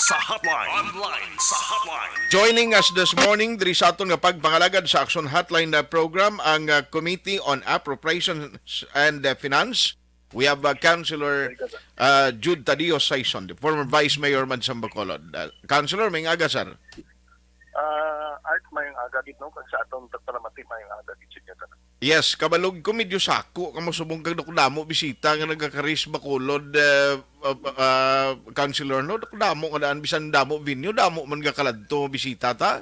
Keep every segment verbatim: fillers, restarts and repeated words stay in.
Sa Hotline. Online sa Hotline. Joining us this morning diri sa aton nga pagpangalagad sa Action Hotline na program ang, ah, Committee on Appropriations and, ah, Finance. We have, ah, Councilor, ah, Jude Tadeo Saison, the former Vice Mayor man sa Bacolod. Ah, Councilor, may aga, sir. Ah, Art, may aga gid, no? Kag sa atong tagpalamati, may aga gid sa inyo tanan. Yes, kabalog ko, medyo sako kamo subong kag damo bisita nga nagakari sa Bacolod, eh, uh, uh, Councilor, no? Damo nga daan, bisan damo venue, damo man gakaladto bisita ta.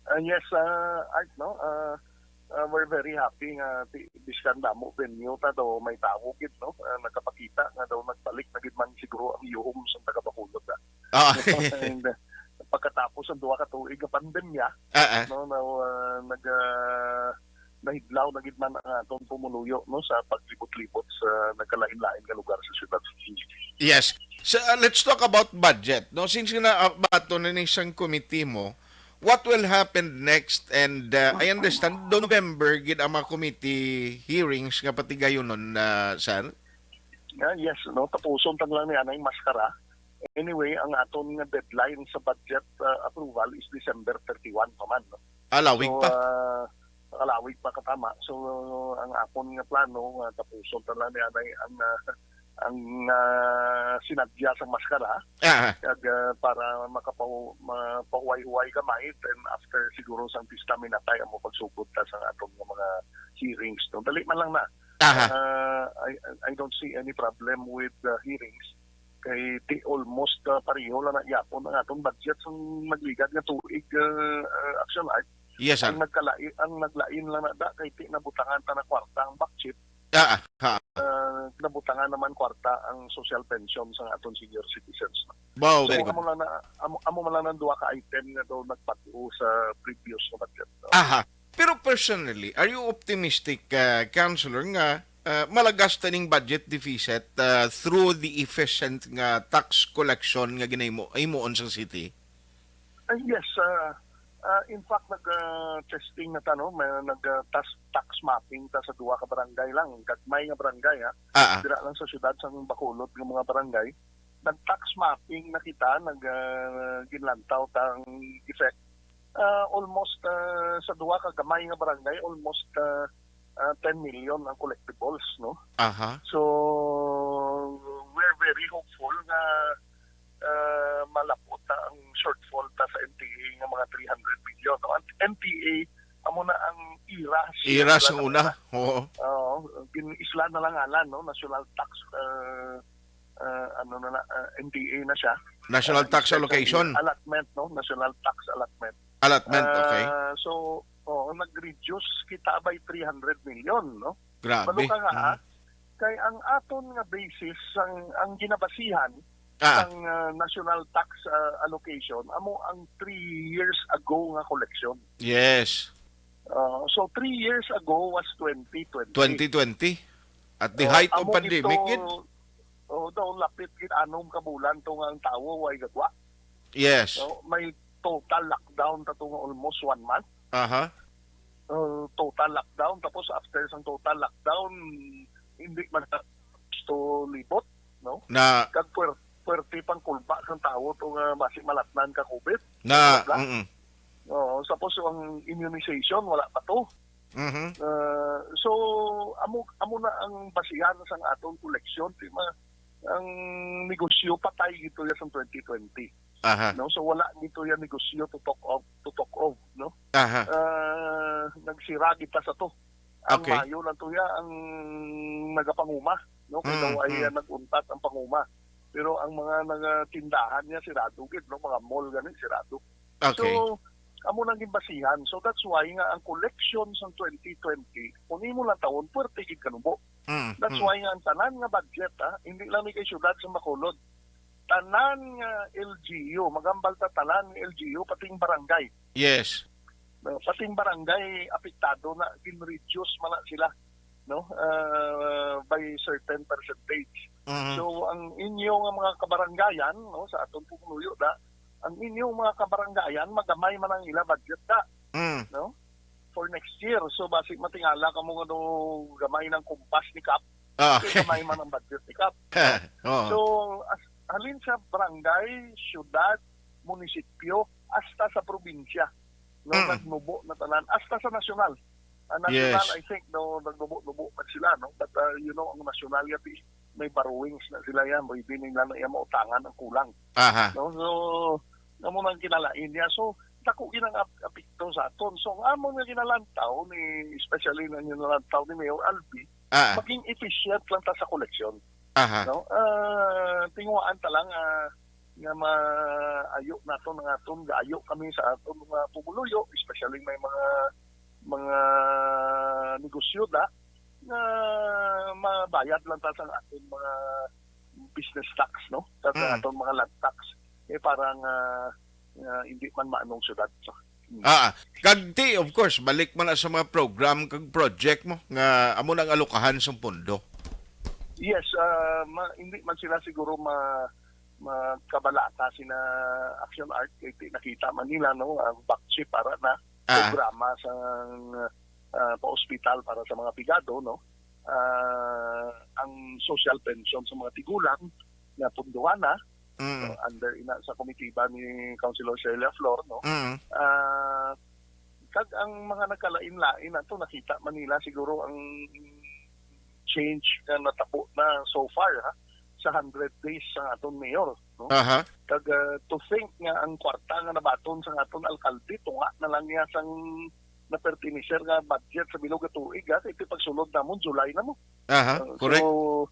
Ah, yes, ah, Art, no? Ah, ah, we're very happy nga ti-, bisan damo venue ta daw may tawo gid, no? Ah, nakapakita nga daw nagbalik na gid man siguro ang yuhom sa taga Bacolod, ah. Ah. And, uh, pagkatapos ang duha ka tuig nga pandemya, Ah, ah. no, na, uh, nag, uh, nahidlaw na gid man ang aton pumuluyo, no, sa paglibot-libot sa nagkalain-lain nga lugar sa siyudad. Yes. So, uh, let's talk about budget, no? Since na, uh, bato na ni sang committee mo, what will happen next? And, uh, I understand, November gid ang mga committee hearings nga patigayonon, uh, sir? Ah, yes, no, tapuson ta lang ni anay maskara. Anyway, ang aton nga deadline sa budget, uh, approval is December thirty-one pa man, no? Ah, lawig So, pa. ah, kalawig pa katama. So, ang akon nga plano nga tapuson ta lang ni anay ang, ah, ang, ah, sinadya sang maskara. Ah, ah. Kag, ah, para makapahu-, mapahuway-huway gamay, then after siguro sang pista, minatay amo pagsugod ta sa aton nga mga hearings, no? Dali man lang na. Aha. Ah, I, I don't see any problem with the hearings. Kay ti almost, ah, pareho lang na yapon ang aton budget sang nagligad nga tuig, ah, ah, Action Art. Yes, sir. Ang nagkalain, ang naglain lang na da kay ti nabutangan ta na kwarta ang bakchit. Ah, ah, ha. Ah, nabutangan naman kwarta ang social pension sa aton senior citizens. Wow, So, very good. amo lang na, amo, amo man lang ang duha ka item nga daw nagbag-o sa previous nga budget, no? Aha. Pero personally, are you optimistic, ah, Councilor, nga, ah, malagas ta ning budget deficit, ah, through the efficient nga tax collection nga ginahimo, himuon sa city? Ah, yes, ah, ah, in fact, nag, ah, testing na ta, no? May, nag, ah, tas-, tax mapping ta sa duha ka barangay lang, gagmay nga barangay, ha? Ah, ah. Dira lang sa siyudad sang Bacolod nga mga barangay. Nag-tax mapping na kita, nag, ah, ginlantaw ta ang effect. Ah, almost, ah, sa duha ka gamay nga barangay, almost, ah, ah, ten million ang collectibles, no? Aha. So, we're very hopeful nga, ah, malapot ta ang shortfall ta sa N T A nga mga three hundred million, no? Ang N T A, amo na ang IRAS. IRAS ang una. Oo. Oo, gin-isla na lang ngalan, no? National Tax, ah, ah, ano na na, ah, N T A na siya. National Ah, Tax special Allocation. Allotment, no? National Tax Allotment. Allotment, okay. Ah, so, oo, nag-reduce kita by three hundred million, no? Grabe. Balo ka nga, Mhm. ah, kay ang aton nga basis, ang, ang ginabasihan Ah. sang, ah, National Tax, ah, Allocation, amo ang three years ago nga collection. Yes. Ah, so, three years ago was twenty twenty. Twenty twenty. At the Oh, height of amo pandemic, ito, gid. Oh, daw lapit gid anom ka bulan to nga ang tawo way gagwa. Yes. No, may total lockdown ta to nga almost one month. Aha. Uh, total lockdown, tapos after sang total lockdown, hindi man na gusto libot, no? Na Kag puwer-, puwerte pang kulba sang tawo to nga basi malatnan ka COVID. Na, Wala. mm-mm. Oo, tapos ang immunization, wala pa to. Mhm. Uh, so, amo, amo na ang basihan sang aton koleksyon, di ma-, ang negosyo patay gito ya sang twenty twenty. Aha. No? So, wala gito ya negosyo to talk of, to talk of, no? Aha. Ah, nagsira kita sa to. Ang Okay. mayo lang to ya ang nagapanguma, no? Kay Mm, daw ay mm. nag-untat ang panguma. Pero ang mga nagatindahan niya sirado gid, no? Mga mall gani sirado. Okay. So, amo nang ginbasihan. So, that's why nga ang collection sa twenty twenty, kung imo lang taon, puwerte gid kanubo. Mm, That's mm. why nga ang tanan nga budget, ah, hindi lang ni kay siyudad sa Bacolod. Tanan nga L G U, magambal ta tanan nga L G U, pating barangay. Yes. No, pating barangay apektado na, gin-reduce man na sila, no? Ah, by certain percentage. Mhm. So, ang inyo nga mga kabarangayan, no, sa atong pumuluyo na, ang inyo mga kabarangayan, magamay man ang ila budget na, Mm. no? For next year. So, basi matingala kamo nga no, gamay ng kumpas ni Kap, Ah, kay okay. gamay man ang budget ni Kap. Oo. So, as, Halin sa barangay, syudad, munisipyo, hasta sa probinsya. No, Mm. nagnubo na tanan, hasta sa nasyonal. Ang nasyonal, Yes. I think, no, nagnubo-nubo na sila, no? But, uh, you know, ang nasyonal, yati, may borrowings na sila yan, pwede nila na yan mautangan ang kulang. Aha. No? So, amo nang kinalain niya. So, dako ginang ap-, apekto sa aton. So, ang amon nga ginalantaw ni, especially na ginalantaw ni Mayor Albi, Ah. maging efficient lang ta sa koleksyon. Aha. No? Ah, tinguhaan ta lang, ah, nga maayo naton ang aton, gaayo kami sa aton mga pumuluyo, especially may mga, mga negosyo da, nga mabayad lang ta sa aton mga business tax, no? Sa, sa Mm. aton mga land tax. Eh, parang, ah, ah, hindi man maanong syudad. So, mm. Ah, kag ti, of course, balik man na sa mga program kag project mo nga amo nang alokahan sa pondo. Yes, ah, ma-, hindi man sila siguro ma-, magkabalaka sina Action Art kay ti-, nakita man nila, no, ang bakche para na Ah. programa sa, ah, pa-ospital para sa mga pigado, no? Ah, ang social pension sa mga tigulang nga punduhan na, Mm. no, under ina sa komitiba ni Councilor Shelia Flor, no? Mm. Ah, kag ang mga nagkalain-lain ato, nakita man nila siguro ang change nga natabo na so far, ha, sa hundred days sa aton mayor, no? Aha. Kag, ah, to think nga ang kwarta nga nabaton sa aton alkalde, tunga na lang niya sang napertiniser nga budget sa bilog nga tuig, ha, kay pagsulod namon, July na mo. Aha, Uh, correct. So,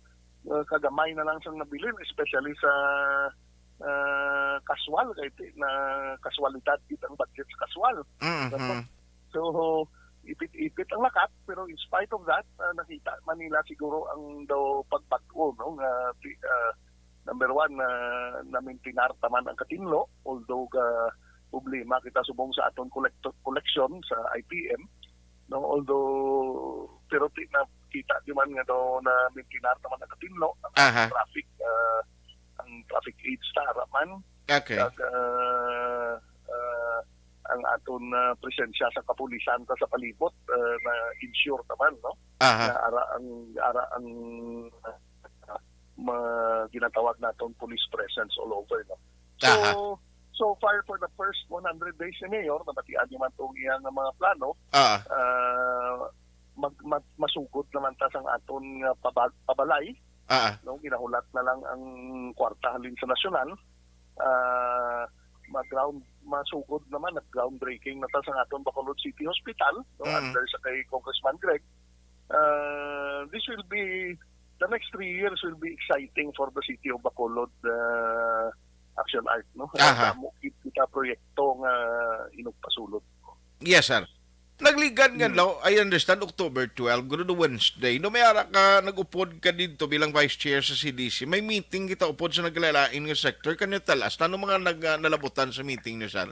uh, kagamay na lang sang nabilin, especially sa, uh, kaswal, kay ti-, na kaswalidad gid ang budget sa kaswal. Mhm. So, ipit-ipit ang lakat, pero in spite of that, uh, nakita man nila siguro ang daw pagbag-o, no, nga ti-, uh, number one, uh, namintinar taman ang katinlo, although ga problema kita subong sa aton kolekto-, koleksyon sa I P M, no? Although, pero ti-, nakita di man nga daw namintinar naman ang katinlo, ang Aha. traffic, ah, ang traffic aids ta, ara man. Okay. Kag, ah, ah, ang aton, ah, presensya sa kapulisan ta sa palibot, ah, na-ensure naman, no? Aha. Na ara ang, ara ang, ah, ma-, ginatawag naton police presence all over, no? So, Aha. so far, for the first one hundred days ni Mayor, nabatian niyo man tong iyang mga plano. Ah. Ah, mag-, mag-, masugod naman ta sang aton nga pabag-, pabalay, Ah. no? Ginahulat na lang ang kwarta halin sa nasyonal. Ah, mag-ground, masugod naman, nag-groundbreaking na ta sa aton Bacolod City Hospital, no? Mm. Under sa kay Congressman Greg. Ah, this will be, the next three years will be exciting for the city of Bacolod, ah, Action Art, no? Aha. Damo gid kita proyekto nga inugpasulod. Yes, sir. Nagligad nga, Hmm. no, I understand, October twelve, guro na Wednesday. No, may ara ka, nag-upod ka dito bilang vice chair sa C D C. May meeting kita upod sa naglain-lain nga sector. Kanyo talas, ano mga nag-, ah, nalabutan sa meeting niyo, sir?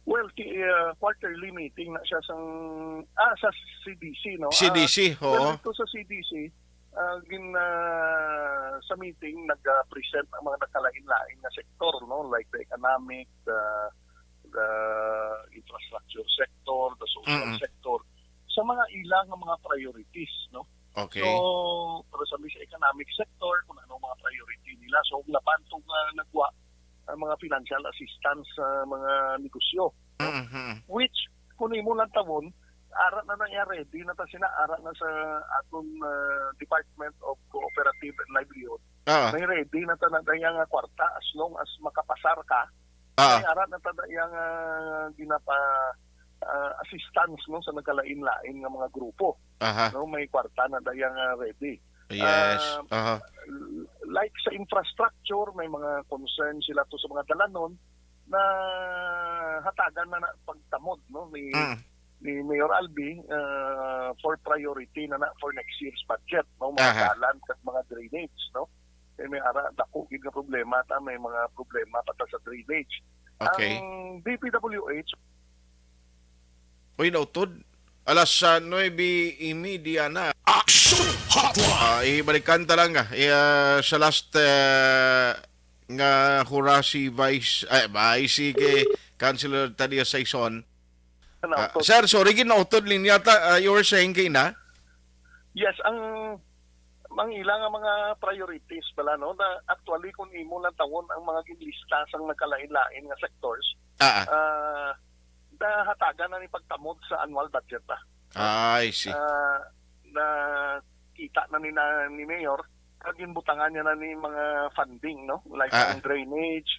Well, ti-, ah, quarterly meeting na siya sang, ah, sa C D C, no? C D C, Ah, oo. Well, dito sa C D C, ah, gin-, ah, sa meeting, nag-present ang mga nagkalain-lain nga sektor, no? Like the economic, the, the infrastructure sector, the social Mm-mm. sector, sa mga ilang nga mga priorities, no? Okay. So, pero sa, sa economic sector, kung ano ang mga priority nila. So, laban to nga nagwa ang mga financial assistance sa mga negosyo, no? Mm-hmm. Which, kung imo lang tawon, ara na na iya, ready na ta sina, ara na sa aton, ah, Department of Cooperative and Livelihood. Ah. May ready na ta na daya nga kwarta as long as makapasar ka. Ah. May ara na ta daya nga ginapa, ah, assistance, no, sa nagkalain-lain nga mga grupo. Aha. No, may kwarta na daya nga ready. Yes. Ah, Aha. l-, like sa infrastructure, may mga concern sila to sa mga dalanon na hatagan na na pagtamod, no, ni, Mm. ni Mayor Albi, ah, for priority na na for next year's budget, no, mga Aha. dalan kag mga drainage, no. Kay may ara, dako gid nga problema ta, may mga problema pa ta sa drainage. Okay. Ang D P W H, Uy, nautod. Alas, ah, nuebe y media na. Action Hotline! Ah, ibalikan ta lang, ah, i-, ah, sa last, ah, nga hura si Vice, ay, Vice, si kay Councilor Talia Saison. Ano Ah, to? Sir, sorry, ginautod linya ta. Ah, you were saying kay na? Yes, ang, Ang ila nga mga priorities bala, no, na actually kung imo lang tawon ang mga ginlista sang nagkalain-lain nga sectors, Ah, ah. ah, nahatagan na ni pagtamod sa annual budget, ah. Ah, I see. Ah, nakita na ni, na ni Mayor, kag ginbutangan niya na ni mga funding, no? Like Ah, ang ah. drainage.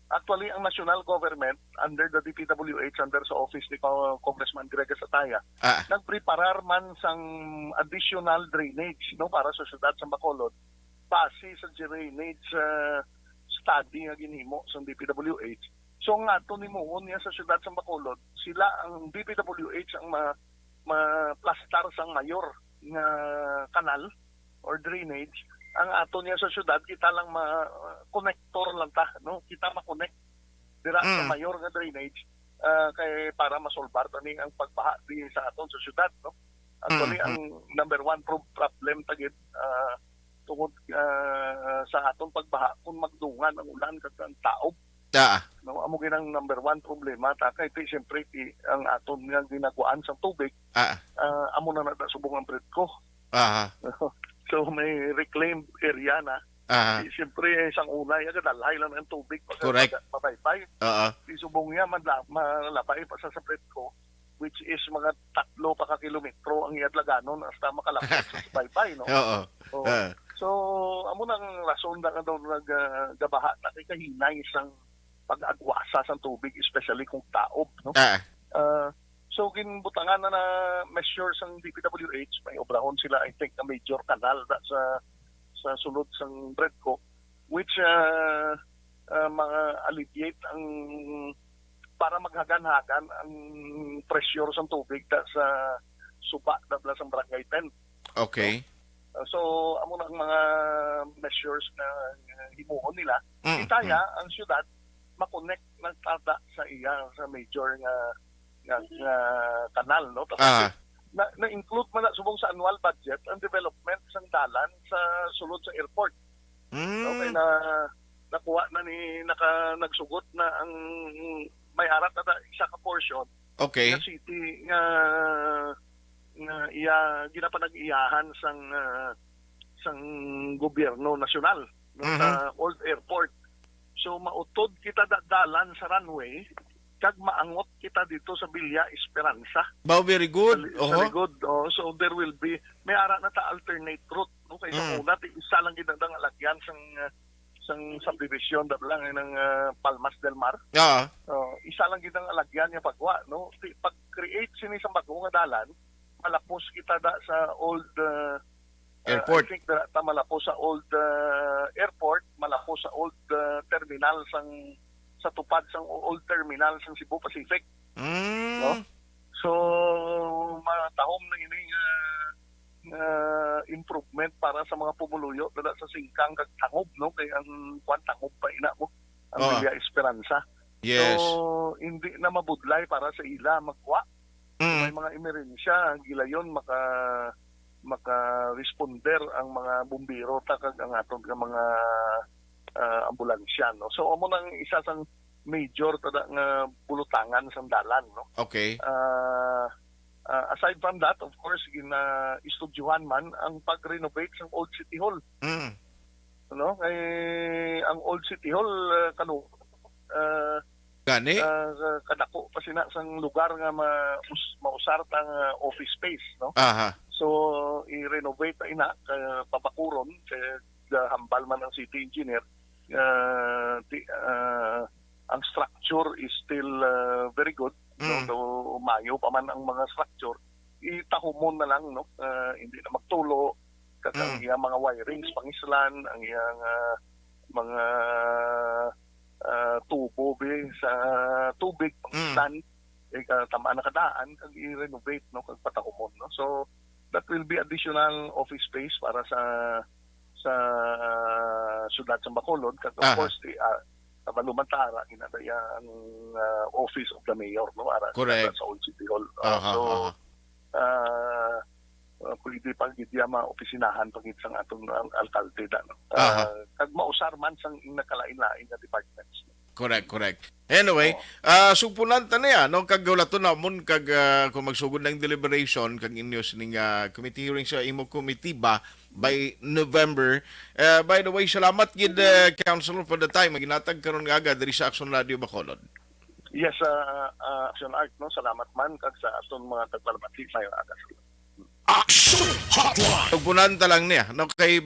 Actually, ang national government, under the D P W H, under sa office ni Co-, Congressman Greg Sataya, Ah. nagpreparar man sang additional drainage, no, para sa siyudad sa Bacolod, base sa drainage, ah, study nga ginhimo sang D P W H. So, ang aton himuon niya sa siyudad sa Bacolod, sila ang D P W H ang ma-, ma-plastar sang mayor nga kanal or drainage. Ang aton niya sa siyudad, kita lang ma-, connector lang ta, no? Kita ma-connect dira sa Mm. mayor nga drainage, ah, kay para masolbar tani ang pagbaha di sa aton sa siyudad, no? Actually, Mm, ang mm. number one pro-, problem ta gid, ah, tungod, ah, sa aton pagbaha kung magdungan ang ulan kag ang taob. Ah. No, amo gid ang number one problema ta kay ti, siyempre, ti, ang aton nga ginaguan sa tubig, Ah. ah, amo na nata subong ang Predco. Aha. So, may reclaimed area na. Aha. Ti, siyempre, sang una, iya gadalhay lang ang tubig pag Correct. pag-, pabaybay. Oo. Ti, subong niya, madla-, malabay pa sa, sa Predco, which is mga tatlo pa ka kilometro ang iya dlaganon hasta makalapit sa subaybay, no? Oo. Oo. Ah. So, amo nang rason na nga daw nag, ah, gabaha na kay kahinay sang pag-agwasa sang tubig, especially kung taob, no? Ah. Ah, so, ginbutangan na na measure sang D P W H, may obrahon sila, I think, na major kanal na sa, sa sulod sang Predco, which, ah, ah, ma-alleviate ang, para maghagan-hagan ang pressure sang tubig da sa suba da bala sang Barangay ten. Okay. Uh, so, amo na ang mga measures na, uh, himuon nila. Mm, Itaya, mm. ang syudad, makonect na tada sa iya, sa major nga, nga, nga kanal, no? Tapos, Ah. na, na-include man na subong sa annual budget ang development sang dalan sa sulod sa airport. Mm. Okay, na, nakuha na ni, naka, nagsugod na ang may arat na ta-, isa ka portion Okay. nga city nga, nga iya, ginapanag-iyahan sang, ah, sang gobyerno nasyonal, no, Mhm. sa old airport. So, mautod kita da-, dalan sa runway, kag maangot kita dito sa Villa Esperanza. Wow, very good. Sa li-, sa Oho. likod, oh. So, there will be, may ara na ta alternate route, no? Kay sa Mm. una, ti-, isa lang gid ang alagyan sang, ah, sang subdivision, da lang, eh, ng, ah, Palmas del Mar. Ah. Oh, isa lang gid ang alagyan niya pagwa, no? Ti-, pag-create sini sa bago nga dalan, malapos kita da sa old, ah, ah, Airport. I think da, ta malapos sa old, ah, airport, malapos sa old, ah, terminal sang, sa tupad sang old terminal sang Cebu Pacific. Mm. No? So, matahom na ini nga, nga improvement para sa mga pumuluyo dala sa Singkang kag Tangob, no? Kay ang kwan, Tangob pa ina mo, ang Oh. Villa Esperanza. Yes. So, hindi na mabudlay para sa ila magwa. Kung Mm. may mga emerensya, gilayon maka-, maka-responder ang mga bumbiro ta kag ang aton nga mga, ah, ambulansya, no? So, amo nang isa sang major tada nga bulutangan sang dalan, no? Okay. Ah, ah, aside from that, of course, gina-, istudyuhan man ang pag-renovate sang Old City Hall. Mm. No? Kay ang Old City Hall, ah, kanu-, ah, Gani? ah, kadako pa sina sang lugar nga ma-, us-, mausar ta nga office space, no? Aha. So, i-renovate ta ina, ka-, pabakuron, kay gahambal man ang city engineer, ah, ti-, ah, ang structure is still, ah, very good, no? Mm. So, maayo pa man ang mga structure, itahumon na lang, no? Ah, hindi na magtulo, kag ang Mm. iyang mga wirings, pangislan, ang iyang, ah, mga, ah, tubo, bi, sa tubig, Mm. pangislan, eh, ka-, tamaan na kadaan, kag i-renovate, no? Kag patahumon, no? So, that will be additional office space para sa, sa syudad sa Bacolod, kag of Aha. course, di, ah, kabalo man ta ara, ginadaya ang, ah, office of the mayor, no? Ara Correct. sa Old City Hall. Ah, Aha, so, aha. ah, ah, pwede pa gid ya maopisinahan pa gid sang aton al-, alkalde da, no? Aha. Ah, kag mausar man sang nagkalain-lain nga departments. Correct, correct. Anyway, Oo. ah, sugpunan ta niya, no? Kag hulaton namon kag, ah, kung magsugod ng deliberation, kag inyo sining, ah, committee hearing sa imo komitiba, by November. Uh, by the way, salamat gid, uh, Councilor, for the time nga ginhatag karon nga aga diri sa Action Radio Bacolod. Yes, uh, uh, Action Art, no? Salamat man kag sa aton mga tagpalamati, maayong aga. Action Hotline. Tugpunan ta lang niya, no, kay